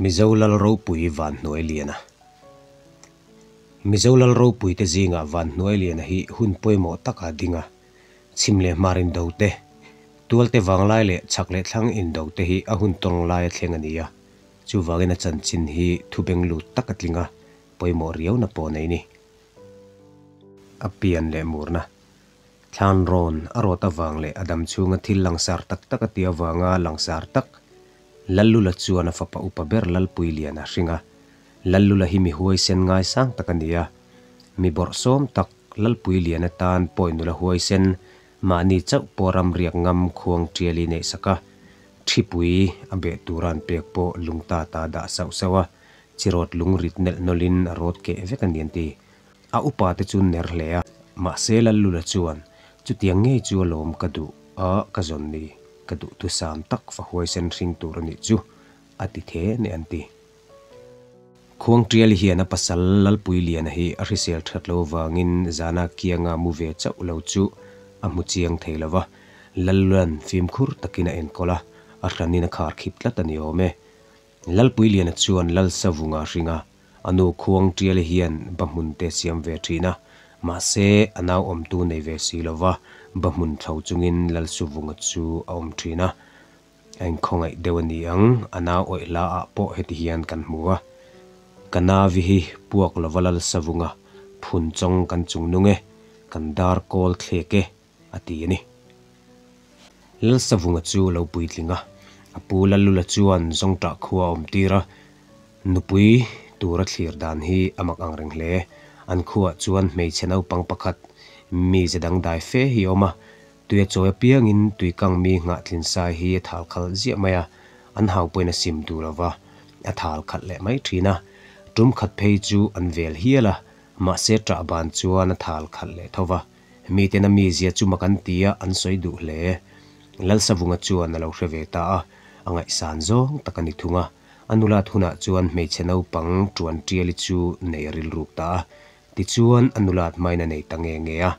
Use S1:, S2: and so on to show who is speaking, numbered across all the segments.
S1: Mizo Lal Ropui Vanhnuailiana Mizo Lal Ropui te zingah Vanhnuailiana hi hun pawimawh taka ding a, chhim leh hmar indo te, tualte vanglai leh chhak leh thlang indo te hi a hun tawng laia thleng a ni a, chuvangin a chanchin hi thu beng lut tak a tling a, pawimawh riauna pawh nei ni. A pian leh murna thlan rawn a rawt avang leh a dam chhunga thil langsar tak tak a tih avanga langsar tak Lallula chuan a fapa upa ber Lalpuilian a hring a. Lallula hi mi huaisen ngaisang tak a ni a. Mi bawrhsawm tak Lalpuilian atan pawi nula huaisen mahni chauh pawh ram riak ngam khuang tiali neih sak a. Thipui a beh tura an pek pawh lungta ta dah sauh sauh a, chirawt lung rit nelh nawlhin a rawt keh vek a ni an ti. A upa te chu ner hle a. Mahse Lallula chuan, Chutiang ngei chu alawm ka duh a, ka zawn ni. Ka duhthusam tak fa huaisen hring tur a nih chu, a ti the ne an ti. Khuangtiali hian a pasal Lalpuiliana hi a hrisel that lo vangin zana kianga mu ve chauh lo chu a hmu chiang thei lo va, Lalluan fimkhur takin a enkawl a, a hranin a kharkhip tlat a ni awm e. Lalpuiliana chuan Lalsavunga hring a, a nu Khuangtiali hian ba hmun te siam ve thin a, mahse a nau awmtu nei ve si lo va, ba hmun thlo chungin Lalsuvunga chu a awm thin a. A inkhawngaih deuh a ni ang, a nau awih hla ah pawh heti hian kan hmu a. Ka navi hi puak lova Lalsavunga phun chawng kan chung nung e, kan dar kawl thlek e, a ti a ni. Lalsavunga chu lo puitling a, a pu Lallula chuan Zawngṭah khua a awm tir a, nupui tura thlir dan hi a mak ang reng hle. An khuaah chuan hmeichhe naupang pakhat mi ze dangdai fe hi a awm a, tui a chawi apiangin tuikang mi nghahtlin sai hi a thal khalh ziah mai a, an hau pawhin a sim duh lo va, a thal khalh leh mai ṭhin a. Tum khat phei chu an vel hial a, mahse ṭah ban chuan a thal khalh leh tho va. Miten a mizia chu mak an ti a, an sawi duh hle. Lalsavunga chuan a lo hre ve ta a, a ngaihsan zawng tak a ni thung a. A nulat hunah chuan hmeichhe naupang ṭuan ṭiali chu nei a rilruk ta a. Tichuan a nulat hmain a nei ta nge nge a.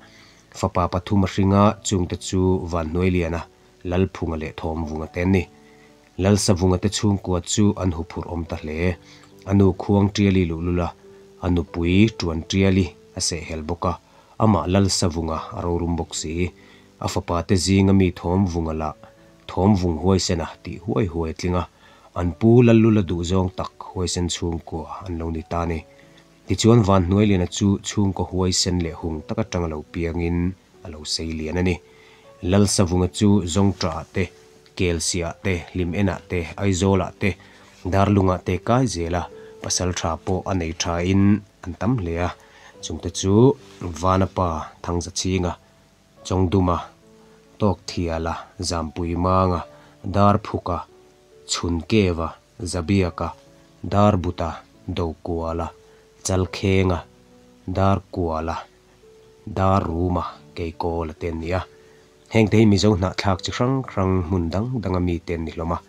S1: Fapa pathum a hring a, chungte chu Vanhnuailiana, Lalphunga leh Thawmvunga te an ni. Lalsavunga te chhungkua chu an huphurh awm ta hle. A nu Khuang Ṭiali luhlul a, a nupui Ṭuan Ṭiali a sehhel bawk a. Amah Lalsavunga a rorum bawk si. A fapa te zinga mi Thawmvunga lah Thawmvung huaisena tih huai huai a tling a, an pu Lallula duhzawng tak huaisen chhungkua an lo ni ta ni. Tichuan Vanhnuailiana chu chhungkaw huaisen leh hung tak atang a lo piangin a lo sei lian a ni. Lalsavunga chu Zawngṭah ah te, Kelsiah te, Hlimenah te, Aizawlah te, Darlungah te kai zel a, pasalṭha pawh a nei ṭhain an tam hle a. Chungte chu Vanapa Thangzachhinga, Chawngduma, Tawkthiala, Zampuimanga, Darphuka, Chhunkeva, Zabiaka, Darbuta, Dokuala, Chalkhenga, Darkuala, Darruma, Keikawla te an ni a. Hengte hi Mizo hnahthlak chi hrang hrang hmun dang danga mite an ni hlawm a.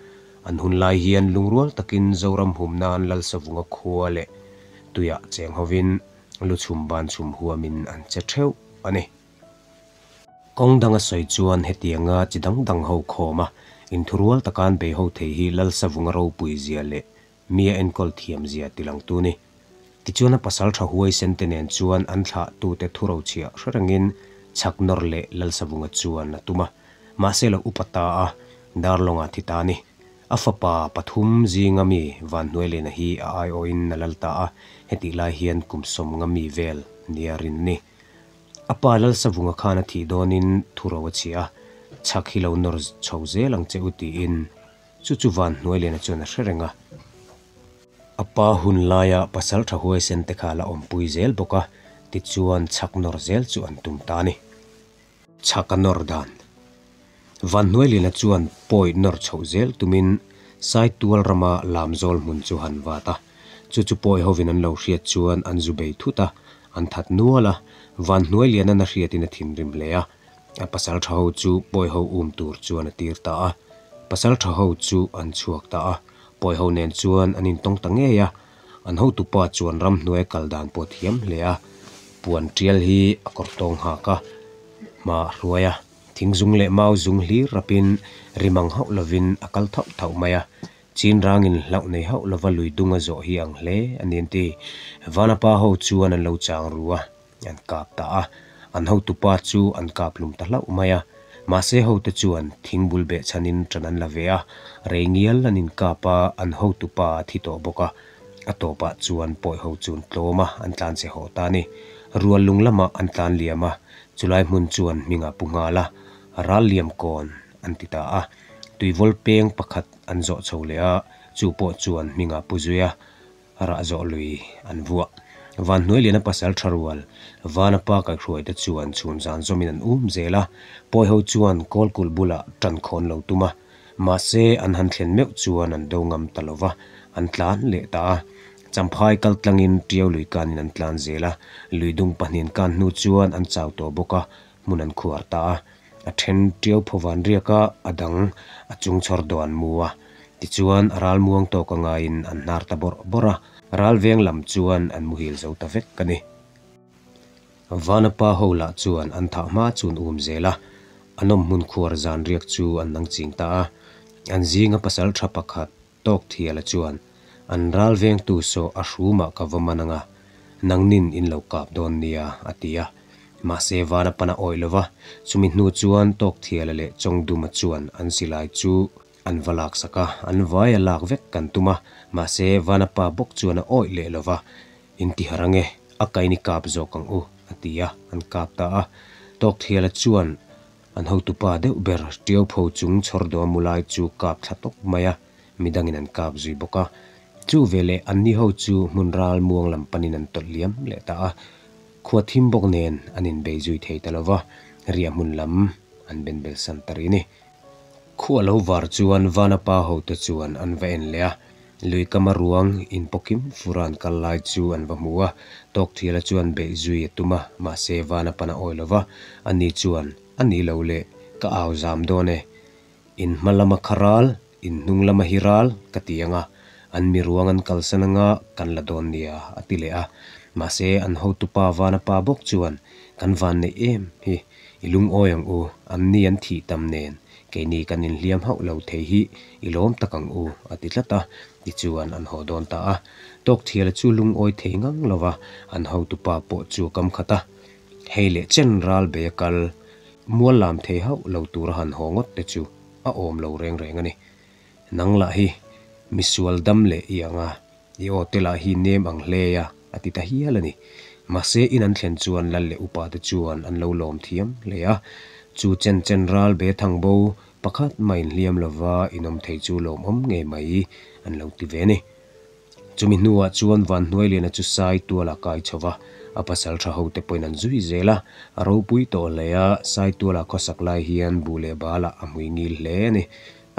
S1: An hun lai hian lungrual takin Zoram hum nan Lalsavunga khua leh tuiah cheng hovin lu chhum ban chhum huamin an che theuh a ni. Kawng danga sawi chuan hetianga chi dang dang ho khawm a, inthurual taka an bei ho thei hi Lalsavunga ropui zia leh Mi a enkawl thiam zia ti langtu ni. Tichuan a pasal tha huaisen te nen chuan an thlah tute thu rochhiah hre rengin chhak nawr leh Lalsavunga chuan a tum a. Mahse lo upa ta a, Darlawnga thi ta ni. A fapa pathum zinga mi Vanhnuailena hi a aiawhin a lal ta a, hetih lai hian kum 50 mi vel nia rin a ni. A pa Lalsavunga khan a thih dawnin thu ro a chhiah a, chhak hi lo nawr chho zel ang che u tiin Chu chu van hnuailiana chuan a hre reng a. A pa hun laia pasal tha huaisen te kha la awmpui zel bawk a, tichuan chhak nawr zel chu an tum ta a ni. Chhak a nawr dan. Van hnuailiana chuan pawi nawr chhoh zel tumin Saitual rama Lamzawl hmun chu han vat a. Chu chu pawi hovin an lo hriat chuan an zu bei thut a, an that nual a. Van hnuailiana na hriatin a thinrim hle a. A pasal tha ho chu pawi ho um tur chuan a tir ta a. Pasal tha ho chu an chhuak ta a. Pawi ho nen chuan an intawng ta ngei a. An hotupa chuan ramhnuai kal dan pawh thiam hle a. Puan tial hi a kawr tawng nghak a, hma a hruai a. Thing zung leh mau zung hlir rapin rimang hauh lovin a kal thauh thauh mai a. Chinrangin hlauh nei hauh lova lui dung a zawh hi ang hle a ni an ti. Vanapa ho chuan an lo chang ru a, an kap ta a. An hotupa chu an kap hlum ta hlauh mai a. Mahse hote chuan thingbul behchhanin ṭan an la ve a, rei ngial an inkap a, an hotupa a thi tawh bawk a. A tawpah chuan pawi ho chu an tlawm a, an tlan che haw ta a ni. Rual lung lamah an tlan liam a, chulai hmun chuan hming a pu nghal a, ral liam kawn an ti ta a. Tuivawl peng pakhat an zawh chho leh a, chu pawh chuan hming a pu zui a, rah zawh lui an vuah. Van hnuai liana pasal tha rual, Vana pa kaihhruaite chuan chhun zan zawmin an um zel a, pawi ho chuan kawlkulh bulah tan khawn lo tum a, Mahse, an han thlen meuh chuan an do ngam ta lo va, an tlan leh ta a. Champhai kal tlangin Tiau lui kanin an tlan zel a, lui dung pahnihin kan hnu chuan an chau tawh bawk a, hmun an khuar ta a. A then Tiau phaw van riak a, a dang a chung chhawr dawh an mu a. Tichuan, a ral muang tawk a ngaiin an hnar ta bawrh bawrh a, ral veng lam chuan an muhil zo ta vek a ni. Vanapa ho lah chuan an thah hma chu an um zel a, a nawm hmun khuar zan riak chu an nang ching ta a. An zinga pasal tha pakhat tawk thiala chuan an ral vengtu saw a hrumah ka va man anga, nangnin in lo kap dawn nia a ti a. Mahse Vanapana awih lova, chumi hnu chuan tawk thiala leh Chawngduma chuan an silai chu an va laksak a, an vai a lak vek kan tum a, mahse Vanapa bawk chuan a awih leh lova, In ti harh ange, a kain i kap zawk ang u, a ti a, an kap ta a. Tawkthiala chuan an hotupa deuh ber Tiaupho chung chhawr dawm mu lai chu kap thla tawp mai a, midangin an kap zui bawk a. Chu veleh anni ho chu hmun ral muang lam panin an tawlh liam leh ta a. Khua thim bawk nen an inbei zui thei ta lo va, riah hmun lam an benbel san ta rih a ni. Khua lo var chuan Vanapa hote chuan an va en leh a, lui kama ruang inpawkim fura an kal lai chu an va hmu a, Tawkthiala chuan beih zui a tum a, mahse Vanapan a awi lo va, ani chuan, A ni lo le, ka au zam dawn e. In hma lama kha ral, in hnung lama hi ral, ka ti ang a, an mi ruang an kalsan anga kan la dawn nia, a ti leh a. Mahse an hotupa Vanapa bawk chuan, Kan van neih em hi. I lungawi ang u, anni an thih tam nen, keini kan inhliam hauh lo thei hi i lawm tak ang u, a ti tlat a, tichuan an haw dawn ta a. Tawkthiala chu lungawi thei ngang lo va, an hotupa pawh chu a kam khat a. Hei leh chen ral bei a kal, mual lam thei hauh lo tura han haw ngawt te chu a awm lo reng reng a ni. Nang lah hi misual dam leh i ang a, I aw te lah hi nem ang hle a, a ti ta hial a ni. Mahse in an thlen chuan lal leh upa te chuan an lo lawm thiam hle a. Chu chen chen ral be thang bo pakhat mah inhliam lova inawm thei chu lawmawm ngei mai an lo ti ve a ni. Chumi hnuah chuan Vanhnuailiana chu sai tuala kai chho va, a pasal tha ho te pawhin an zui zel a. A ropui tawh hle a, sai tuala khawsak lai hian buh leh balah a hmui ngil hle a ni.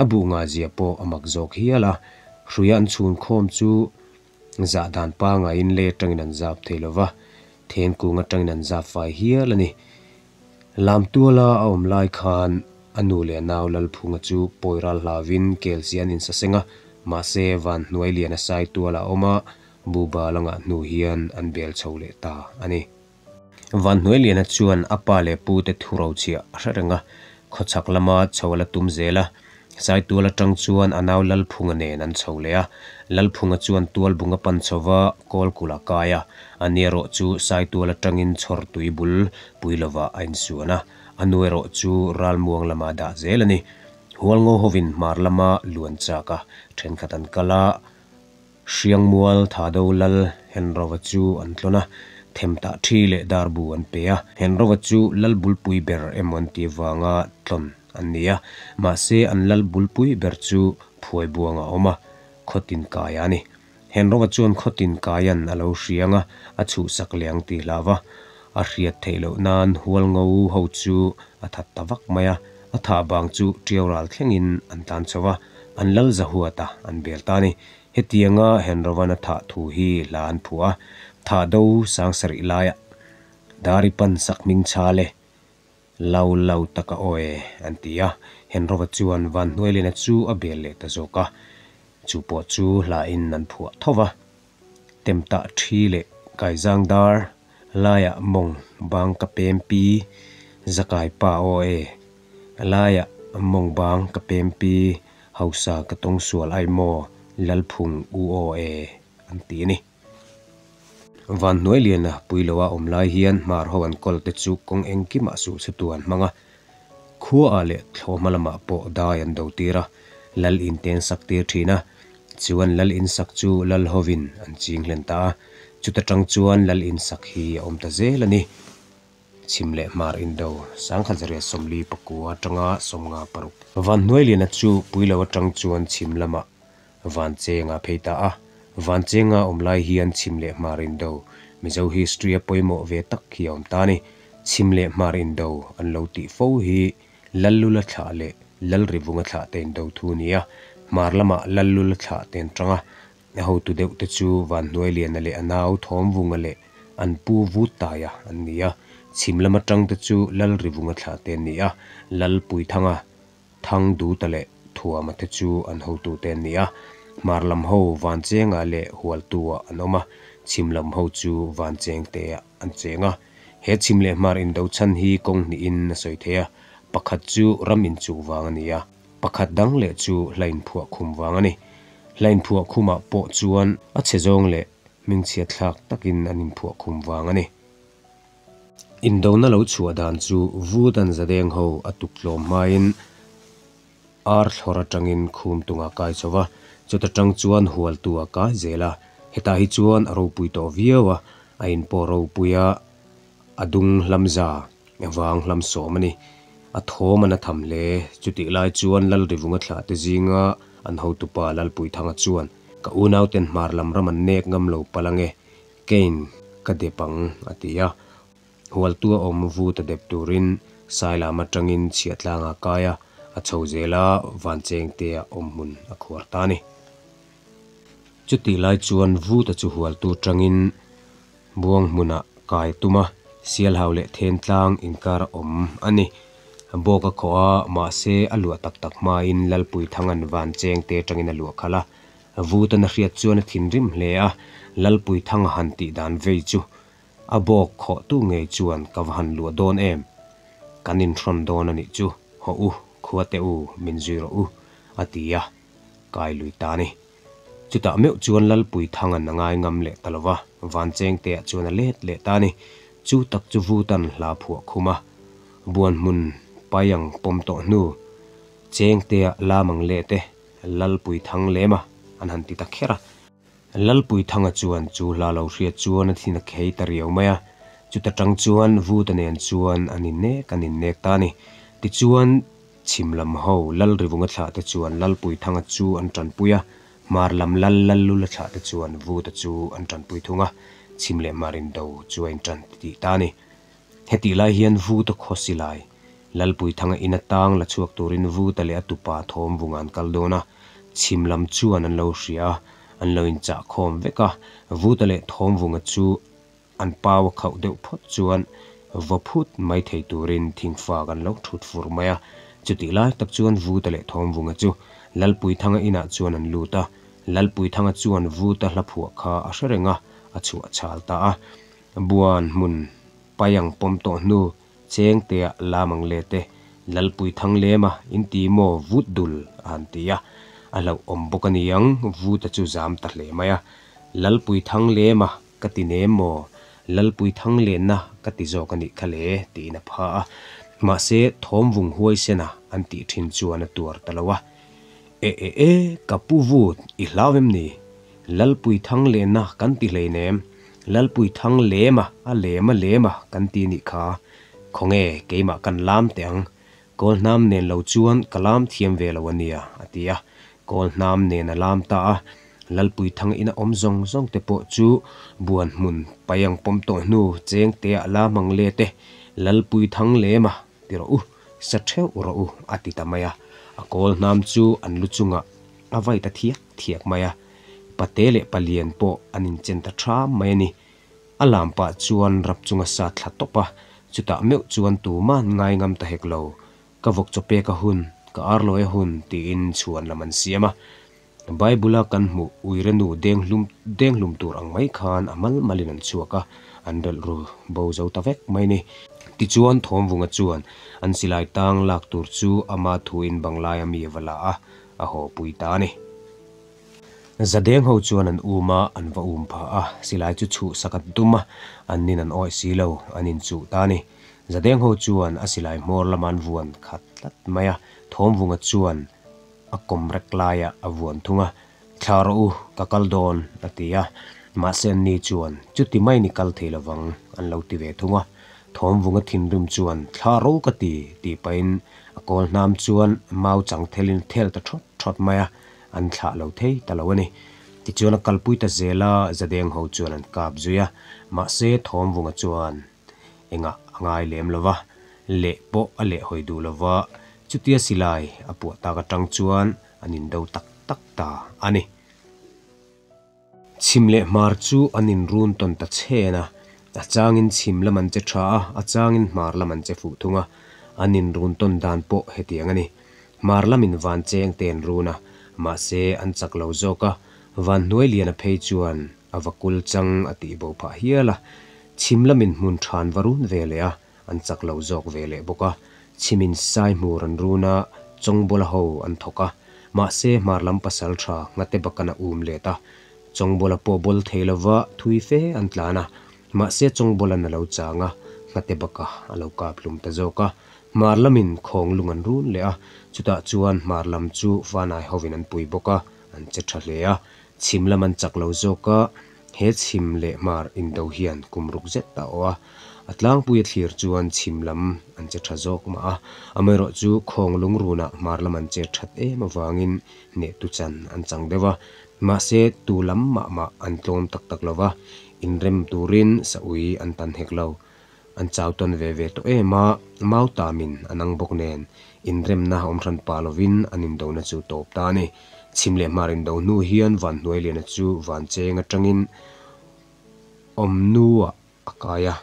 S1: A buh ngahzia pawh a mak zawk hial a, hruia an chhun khawm chu zah dan pangaiin lei atangin an zap thei lo va, thenkung atangin an zap fai hial a ni. Lamtuala a awm lai khan a nu leh a nau Lalphunga chu pawi ral hlauvin Kelsi an insaseng a, mahse van hnuai lian a sai tuala a awm a, buba la ngah hnu hian an bel chho leh ta a ni. Vanhnuailiana chuan a pa leh pu te thu rochhiah a hre reng a, khawchhak lama chho a la tum zel a. Saitual atang chuan a nau Lalphunga nen an chho leh a. Lalphunga chuan tualbung a pan chho va, kawlkulh a kai a. A ni erawh chu Saitual atangin chhawr tui bul pui lovah a insuan a, a nu erawh chu ralmuang lama dah zel a ni. Hualngo hovin hmar lama luan chak a, thenkhat an kal a. Hriangmual Thado lal Henrova chu an tlawn a, themtah thi leh darbu an pe a. Henrova chu lal bulpui ber emaw an tih avanga tlawn an ni a, mahse an lal bulpui ber chu Phuaibuang a awm a, Khawtin Kaia a ni. Henrova chuan Khawtin Kaian a lo hriang a, a chhuhsak leh ang tih hlau va, a hriat theih loh nan Hualngo ho chu a that ta vak mai a, a thah bang chu Tiau ral thlengin an tlan chho va, an lal Zahuata an bel ta a ni. Hetianga Henrovan a thah thu hi hla an phuah a, thah do sangsarih laiah Dari pan sak hming chhal e, lau lau taka aw e an ti a, Henrova chuan Vanhnuailiana chu a bel leh ta zawk a, chu pawh chu hla in an phuah tho va. Temtah thi leh kaizang dar laiah mawng bang ka pem pi zakai pa aw e, laiah mawng bang ka pem pi hausa ka tawng sual ai maw? Lalphung u aw e an ti a ni. Vanhnuailiana Puiloa awm lai hian hmar ho an kawl te chu kawng engkimah suh chhe tu an hmang a, khuaah leh thlawhhma lamah pawh dai an do tir a, lal in te an sak tir thin a, chuan lal in sak chu lal hovin an ching hlen ta a, chuta tang chuan lal in sak hi a awm ta zel a ni. Chhim leh hmar indo 1849 atanga 56. Vanhnuailiana chu Puilo atang chuan chhim lamah Vanchenga a phei ta a, Vanchenga awm lai hian chhim leh hmar indo Mizo history a pawimawh ve tak hi a awm ta a ni. Chhim leh hmar indo an lo tih fo hi Lallula thlah leh Lalrivunga thlah te indo thu a ni a, hmar lamah Lallula thlah te an tang a, A hotu deuh te chu Vanhnuailiana leh a nau Thawmvunga leh an pu Vuttaia an ni a, chhim lam atang te chu Lalrivunga thlah te an ni a, Lalpuithanga, Thangduta leh Thuama te chu an hotu te an ni a, hmar lam ho Vanchenga leh Hualtu-ah an awm a, chhim lam ho chu Vanchengte-ah an cheng a. He chhim leh hmar indo chhan hi kawng hnihin a sawi thei a, pakhat chu ram inchuh vang a ni a. Pakhat dang leh chu hla inphuah khum vang a ni. Hla inphuah khumah pawh chuan a chhe zawng leh hmingchhiat thlak takin an inphuah khum vang a ni. Indona lo chhuah dan chu Vudan Zadeng ho a tuk tlawm hmain ar thlawr atangin khum tungah kai chho va, chuta tang chuan hualtu a kai zel a. Hetah hi chuan a ropui tawh viau a, a inpawh ropui a, A dung hlam za, vang hlam sawm a ni. A thawm an a tham hle. Chutih lai chuan Lalrivunga thlah te zinga an hotupa Lalpuithanga chuan, Ka unauten hmar lam ram an nek ngam lo palh ange, Kane ka dep ang, a ti a. Hualtua awm vut a dep turin Sailam atangin chhiahtlanga kai a, a chho zel a, Vanchengtea awm hmun a khuar ta a ni. Chutih lai chuan vuta chu hualtu tangin Buang hmunah kai tum a, Sialhau leh Thentlang inkar a awm a ni. Bawk a khawh a, mahse a luah tak tak hmain Lalpuithanga'n Vanchengte atangin a luah khalh a. Vutan a hriat chuan a thinrim hle a, Lalpuithanga han tih dan vei chu a bawk khawhtu ngei chuan ka va han luah dawn em? Kan inhrawn dawn a nih chu, hawh u, khuate u, min zui rawh u, a ti a, kai lui ta a ni. Chutah meuh chuan Lalpuithanga'n a ngai ngam leh ta lo va, Vanchengteah chuan a let leh ta a ni. Chu tak chu Vutan hla phuah khum a, buan hmun pai ang pawm tawh hnu, Chengtea lam ang leh te, Lalpuithang lema an han ti ta kher a. Lalpuithanga chuan chu hla lo hriat chuan a thin a khei ta riau mai a, chuta tang chuan Vuta nen chuan an innek an innek ta a ni. Tichuan. Chhim lam ho Lalrivunga thlah te chuan Lalpuithanga chu an tanpui a, Hmar lam Lal Lallula thlah te chuan Vuta chu an tanpui thung a, Chhim leh Hmar indo chu a intan titih ta a ni. Hetih lai hian Vuta khaw silai, Lalpuithanga in atang la chhuak turin Vuta leh a tupa Thawmvunga an kal dawn a, Chhim lam chuan an lo hria a, an lo inchah khawm vek a, Vuta leh Thawmvunga chu An pau a khauh deuh phawt chuan vaw phut mai thei turin thingfak an lo thut fur mai a. Chutih lai tak chuan Vuta leh Thawmvunga chu Lalpuithanga inah chuan an lut a. Lalpuithanga chuan Vuta hla phuah kha a hre reng a, a chhuah chhal ta a. Buan hmun paiang pawm tawh hnu Chengtea lam ang let e, Lalpuithang lema in ti maw vut dul a han ti a, a hlauhawm bawk a ni ang, Vuta chu zam ta hle mai a. Lalpuithang lema Ka ti nem maw? Lalpuithang lenna ka ti zawk a nih kha le, tiin a pha a. Mahse, thawmvung huaisena an tih thin chuan a tuar ta lo a. E e e, ka pu vut, i hlau em ni? Lalpuithang lenna kan ti hlei nem, Lalpuithang lema a lema lema kan ti nih kha. Khawnge, keimah kan lam teh ang, Kawlhnam nen lo chuan ka lam thiam ve lo a nia, a ti a. Kawlhnam nen a lam ta a, Lalpuithang ina awm zawng zawng te pawh chu buan hmun pai ang pawm tawh hnu cheng te ah la hmang let e, Lalpuithang lem a, ti rawh u, sa theuh rawh u, a ti ta mai a. A kawlhnam chu an lu chungah a vai ta thiak thiak mai a, pate leh palian pawh an inchen ta ṭham mai a ni. A lam pah chuan rap chunga sa thla tawp a, chutah meuh chuan tuman ngai ngam ta hek lo. Ka vawk chaw pek a hun, ka ar lawi a hun tiin chhuan lam an siam a. Bible-a kan hmuh uirenu denghlum denghlum tur ang mai khan a mal malin an chhuak a, an relh ru bo zo ta vek mai ni. Tichuan Thawmvunga chuan an silai tang lak tur chu ama thuin Banglaia mi a va la a, a haw pui ta a ni. Zadeng ho chuan an um a, an va um pha a, silai chu chhuhsak an tum a, an nin an awih si lo, an inchuh ta a ni. Zadeng ho chuan a silai hmawr lama an vuan khat tlat mai a, Thawmvunga chuan a kawmrek laiah a vuan thung a, Thla rawh u, ka kal dawn, a ti a. Mahse anni chuan, Chuti mai ni kal thei lovang, an lo ti ve thung a. Thawmvunga thinrim chuan, Thla ro ka ti, tih pahin a kawl hnam chuan mau chang thelin a thel ta thawt thawt mai a, an thlah lo thei ta lo a ni. Tichuan a kalpui ta zel a, Zadeng ho chuan an kap zui a. Mahse Thawmvunga chuan engah a ngai lem lo va, leh pawh a leh hawi duh lo va, chutia silai a puah tak atang chuan an indo tak tak ta a ni. Chhim leh hmar chu an inrun tawn ta chhen a, a changin chhim lam an che tha a, a changin hmar lam an che fuh thung a, an inrun tawn dan pawh hetiang a ni. Hmar lamin van cheng te an run a, mahse an chak lo zawk a, van hnuai lian a phei chuan a va kul chang a tih bo phah hial a, chhim lamin hmun tha an va run ve leh a, an chak lo zawk ve leh bawk a, chhimin sai hmur an run a, Chawngbawla ho an thawk a, mahse hmar lam pasal tha nghate bakan a um let a, Chawngbawla pawh bawl thei lova thui fe an tlan a, mahse Chawngbawla'n a lo chang a, nghate baka a lo kap hlum ta zawk a, hmar lamin khawng lung an run leh a, chutah chuan hmar lam chu Fanai hovin an pui bawk a, an che tha hle a, chhim lam an chak lo zawk a, He chhim leh hmar indo hian kum ruk zet a awh a, a tlangpui a thlir chuan chhim lam an che tha zawk mah a, amaherawhchu khawng lungrunah hmar lam an che that em avangin hnehtu chan an chang deuh a, mahse tu lam mah mah an tlawm tak tak lo va, inrem turin sa ui an tan hek lo. An chau tawn ve ve tawh em a, mau tamin a nang bawk nen inremna awm hran pah lovin an indona chu tawp ta a ni. Chhim leh hmar indo hnu hian Vanhnuailiana chu Vancheng atangin awmnuah a kai a,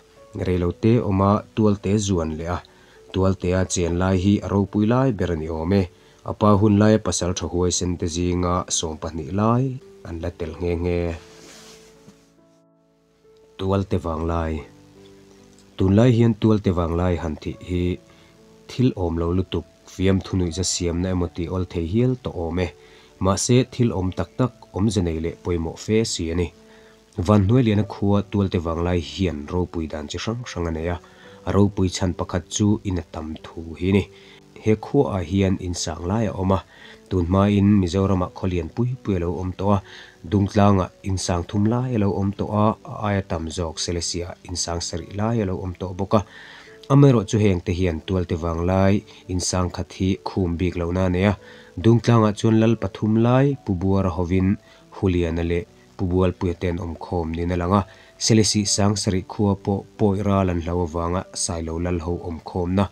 S1: reilote awma Tualte zuan leh a, Tualtea chen lai hi a ropui lai ber a ni awm e. A pa hun laia pasal tha huaisen te zinga 12 lai an la tel nghe nghe. Tualte Vanglai Tunlai hian Tualte Vanglai han thih hi thil awm lo lutuk fiamthu nuihza siamna emaw tih awl thei hial tawh awm e. Mahse thil awm tak tak awmze nei leh pawimawh fe si a ni. Vanhnuailiana khua Tualte Vanglai hian ropui dan chi hrang hrang a nei a, a ropui chhan pakhat chu in a tam thu hi ni. He khuaah hian in sang lai a awm a, tun hmain Mizoramah khaw lian pui pui a lo awm tawh a, Dungtlangah in sang thum lai a lo awm tawh a, a aia tam zawk Selesiah in sang sarih lai a lo awm tawh bawk a. Amaherawh chu hengte hian Tualte Vanglai in sang khat hi khum bik lohna a nei a, Dungtlangah chuan Lal pathum lai Pu Buara hovin Huliana leh Pu Bualpuia te an awm khawm niin a lang a, Selesih sang sarih khua pawh pawi ral an hlau avanga Sailo Lal ho awm khawmna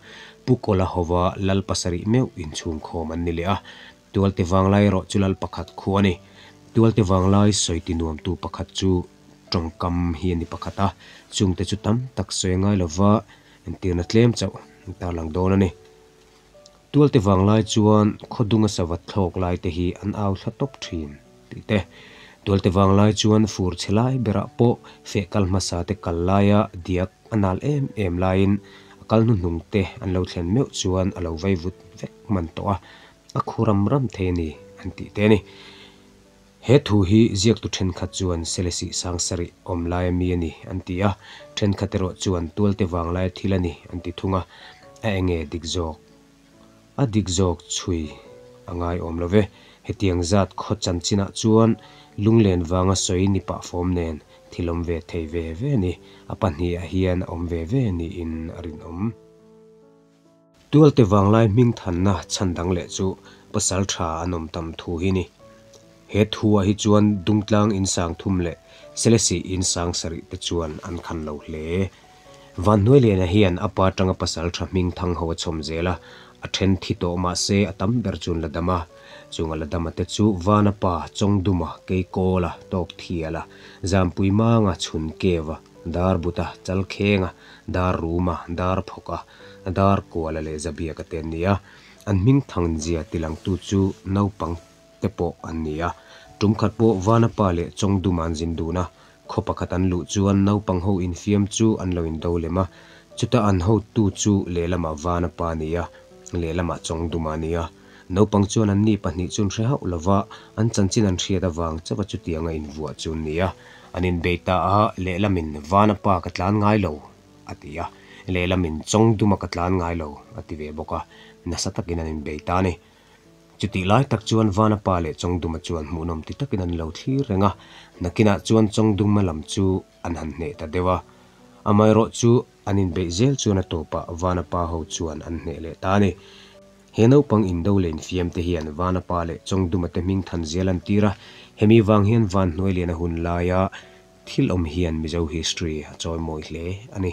S1: Pu Kawla hova Lal pasarih meuh inchhung khawm an ni leh a, Tualte Vanglai erawh chu lal pakhat khu a ni. Tualte Vanglai sawi ti nuamtu pakhat chu tawngkam hi a ni pakhat a, chungte chu tam tak sawi a ngai lova entirna tlem chauh an tarlang dawn a ni. Tualte Vanglai chuan khawdunga sava thlawk lai te hi an au thla tawp thin tih te. Tualte Vanglai chuan fur chhe lai berah pawh feh kal hmasa te kal laia diak a nal em em laiin a kal hnuhnung te an lo thlen meuh chuan a lo vei vut vek hman tawh a, A khu ram ram thei a ni, an tih te a ni. He thu hi ziaktu thenkhat chuan Selesih Sangsarih awm laia mi a ni, an ti a, thenkhat erawh chuan Tualte vanglaia thil a ni, an ti thung a. A enge dik zawk? A dik zawk chhui a ngai awm lo ve. Hetiang zat khaw chanchinah chuan lunglen vanga sawi ni pah fawm nen thil awm ve thei ve ve a ni. A pahnihah hian a awm ve ve niin a rinawm. Tualte vanglai hming thanna chhan dang leh chu pasal tha an awm tam thu hi ni. He thuah hi chuan Dungtlang in sang thum leh Selesih in sang sarih te chuan an khan lo hle. Vanhnuailiana hian a pa tanga pasal tha hming thang ho a chhawm zel a, a then thi tawh mah se a tam ber chuan la dam a. Chung a la dam a te chu Vana pa, Chawngduma, Keikawla, Tawkthiala, Zampuimanga, Chhunkeva, Darbuta, Chalkhenga, Darruma, Darphawka, Darkuala leh Zabiaka te an ni a. An hming thangnzia tilangtu chu naupang te pawh an ni a. Tum khat pawh Vanapa leh Chawngduma an zin dun a, khaw pakhat an luh chuan naupang ho infiam chu an lo indo lem a. Chuta an hotu chu lehlamah Vanapa a ni a, lehlamah Chawngduma a ni a. Naupang chuan anni pahnih chu an hre hauh lo va, an chanchin an hriat avang chauha chutianga invuah chu an ni a. An inbei ta a, Lehlamin Vana pa ka tlan ngai lo, a ti a. Lehlamin Chawngduma ka tlan ngai lo, a ti ve bawk a. Nasa takin an inbei ta a ni. Chutih lai tak chuan Vana pa leh Chawngduma chuan hmuhnawm ti takin an lo thlir reng a. Nakinah chuan Chawngduma lam chu an han hneh ta deuh a. Amaherawhchu an inbeih zel chuan a tawpah Vana pa ho chuan an hneh leh ta a ni. He naupang indo leh infiam te hian Vana pa leh Chawngduma te hming than zel an tir a, hemi vang hian Van Hnuailiana hun laia thil awm hian Mizo history a chawimawi hle a ni.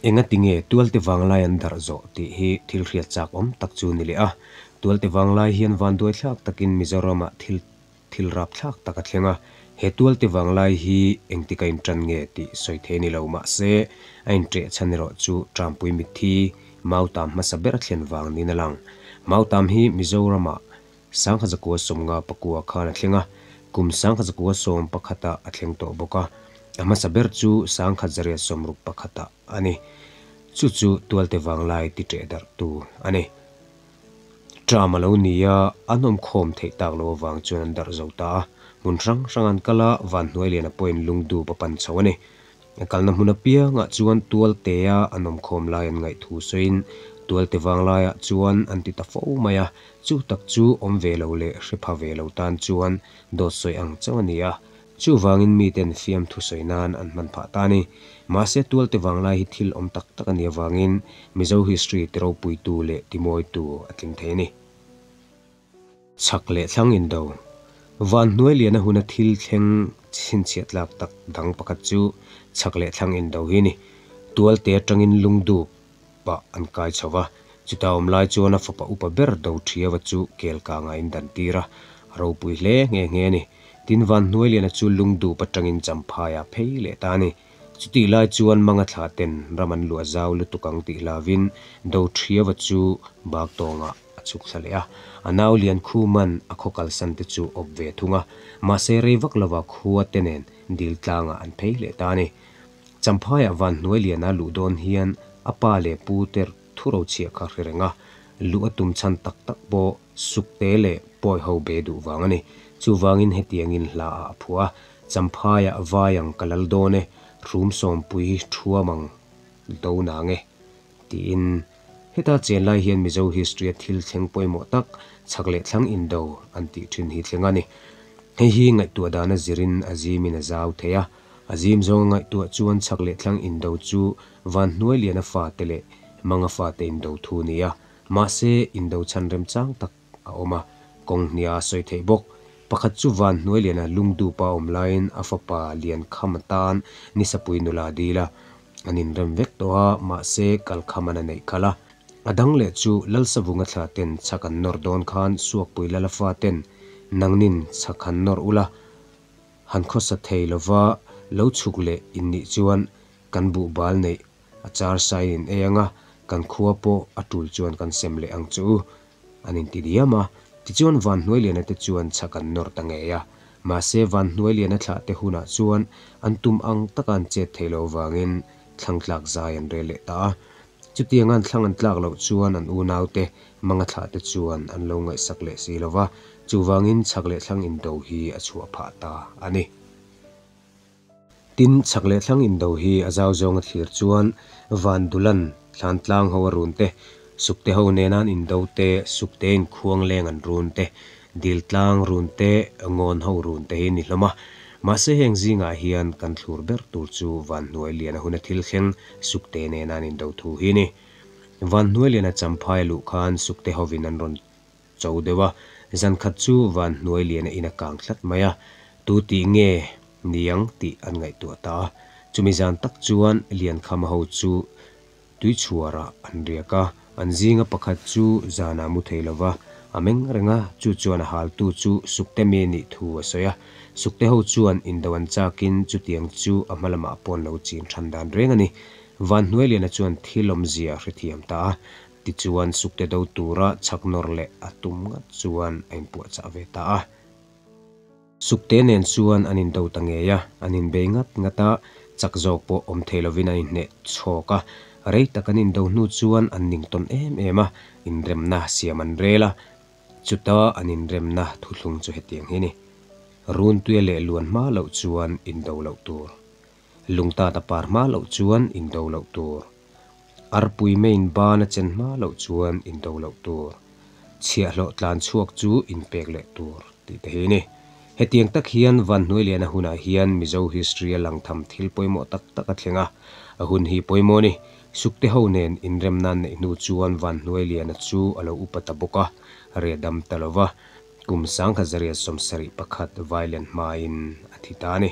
S1: Engati nge Tualte Vanglai an darh zawh tih hi thil hriat chak awm tak chu ni leh a, Tualte Vanglai hian vanduaithlak takin Mizoramah thil Thil rapthlak tak a thleng a, he tualte vanglai hi engtik a inṭan nge tih sawi thei a ni lo. Mahse, a inṭeh chhan erawh chu Ṭampui mitthi Mautam hmasa ber a thlen vang niin a lang. Mautam hi Mizoramah Sangkhazakua sawmnga pakua khan a thleng a, kum Sangkhazakua sawm pakhatah a thleng tawh bawk a, a hmasa ber chu Sangkhatzariat sawmruk pakhatah a ni. Chu chu tualte vanglai ti ṭeh darhtu a ni. Tram a lo ni a, an awmkhawm theih tak loh avang chuan an darh zo ta a. Hmun hrang hrang an kal a, Vanhnuailiana pawhin lungdup a pan chho a ni. A kalna hmun apiangah chuan Tualtea an awmkhawm lai an ngaih thu sawiin Tualte vanglaiah chuan an ti ta fo mai a, chu tak chu awm ve lo leh hre pha ve lo tan chuan dawt sawi ang chauh a ni a. Chuvangin miten fiamthu sawi nan an hman phah ta a ni. Mahse tualte vanglai hi thil awm tak tak a nih avangin Mizo history ti ropuitu leh ti mawitu a tling thei a ni. Chhak leh thlang indo. Van hnuai liana huna thil thleng chhinchhiah tlak tak dang pakhat chu chhak leh thlang indo hi a ni. Tualte atangin lungdup pah an kai chho va, chuta awm lai chuan a fapa upa ber do Thiava chu kel kanga in dan tir a, a ropui hle nghe nghe a ni. Tin Vanhnuailiana chu lungdup atangin Champhai a phei leh ta a ni. Chutih lai chuan Manga thla ten ram an luah zau lutuk ang tih hlavin do Thiava chu Baktawngah a chhuk thla leh a, a nau lian Khuman a khaw kalsan te chu awp ve thung a, mahse rei vak lova khua te nen dil tlangah an phei leh ta a ni. Champhaiah Vanhnuailiana luh dawn hian a pa leh pu te thu rochhiah kha hre reng a, luh a tum chhan tak tak pawh Sukte leh pawi ho be duh vang a ni. Chuvangin hetiangin hla ah a phuah a, Champhaiah vai ang ka lal dawn e, hrum sawmpui thuam ang do nang e, tiin. Heta chen lai hian Mizo history a thil thleng pawimawh tak, chhak leh thlang indo an tih thin hi thleng a ni. Hei hi ngaihtuah dana zirin a zimin a zau thei a, A zim zawnga ngaihtuah chuan chhak leh thlang indo chu Vanhnuailiana fate leh Manga fate indo thu a ni a, mahse indo chhan remchang tak a awm a, kawng hnia a sawi theih bawk. Pakhat chu Vanhnuailiana lungdupa awm laiin a fapa Liankhama tan Nisapui nula a dil a, an inrem vek tawh a, mahse Kalkhaman a neih khalh a. A dang leh chu Lalsavunga thla ten chhak an nawr dawn khan Suakpui Lala faten nangnin chhak han nawr ula, Han khawsa thei lova lo chhuk leh in nih chuan kan buhbal neih a char sai in ei ang a, kan khua pawh a tul chuan kan sem leh ang chu u. An inti diam a, tichuan Vanhnuailiana te chuan chhak an nawr ta ngei a. Mahse Vanhnuailiana thlah te hunah chuan an tum ang taka an chet thei lo vangin thlang tlak zai an rel leh ta a. Chutiang an thlang an tlak loh chuan an unaute manga thlah te chuan an lo ngaihsak leh si lo va, chuvangin chhak leh thlang indo hi a chhuah phah ta a ni. Tin, chhak leh thlang indo hi a zau zawnga thlir chuan Van Dulan thlan tlang ho a run te, Sukte ho nena an indo te, Sukte in khuang leng an run te, Dil tlang run te, Ngawn ho run te hi ni hlawm a. Mahse heng zingah hian kan thlur ber tur chu Vanhnuai Liana huna thil thleng Sukte nena an indo thu hi ni. Vanhnuai Liana Champhai a luh khan Sukte hovin an rawn cho deuh a, zan khat chu Vanhnuai Liana in a kang tlat mai a, tu tih nge niang tih an ngaihtuah ta a. Chumi zan tak chuan Liankhama ho chu Tuichhuarah an riak a, an zinga pakhat chu zanah mu thei lova a meng reng a, chu chuan a haltu chu Sukte mi nih thu a sawi a. Sukte ho chuan indo an chakin chutiang chu a hma lamah pawn lo chin than dan reng a ni. Vanhnuailiana chuan thil awmzia a hrethiam ta a, tichuan Sukte do tura chhak nawr leh a tum ngat chuan a inpuahchah ve ta a. Sukte nen chuan an indo ta ngei a, an inbei ngat ngat a, chak zawk pawh awm thei lovin an inhneh chhawk a. Rei tak an indo hnu chuan an ning tawn em em a, inremna siam an rel a. Chuta an inremna thuthlung chu hetiang hi a ni. Runtuia leh luan hma loh chuan indo loh tur. Lungtata par hma loh chuan indo loh tur. Arpui main ban a chen hma loh chuan indo loh tur. Chhiahhlawh tlan chhuak chu inpek leh tur tih te hi a ni. Hetiang tak hian Vanhnuailiana hunah hian Mizo history a lang tham thil pawimawh tak tak a thleng a, a hun hi pawimawh a ni. Sukte ho nen inremna an neih hnu chuan Vanhnuailiana chu a lo upa ta bawk a, reh dam ta lo va, kum 1771 vailen hmain a thi ta a ni.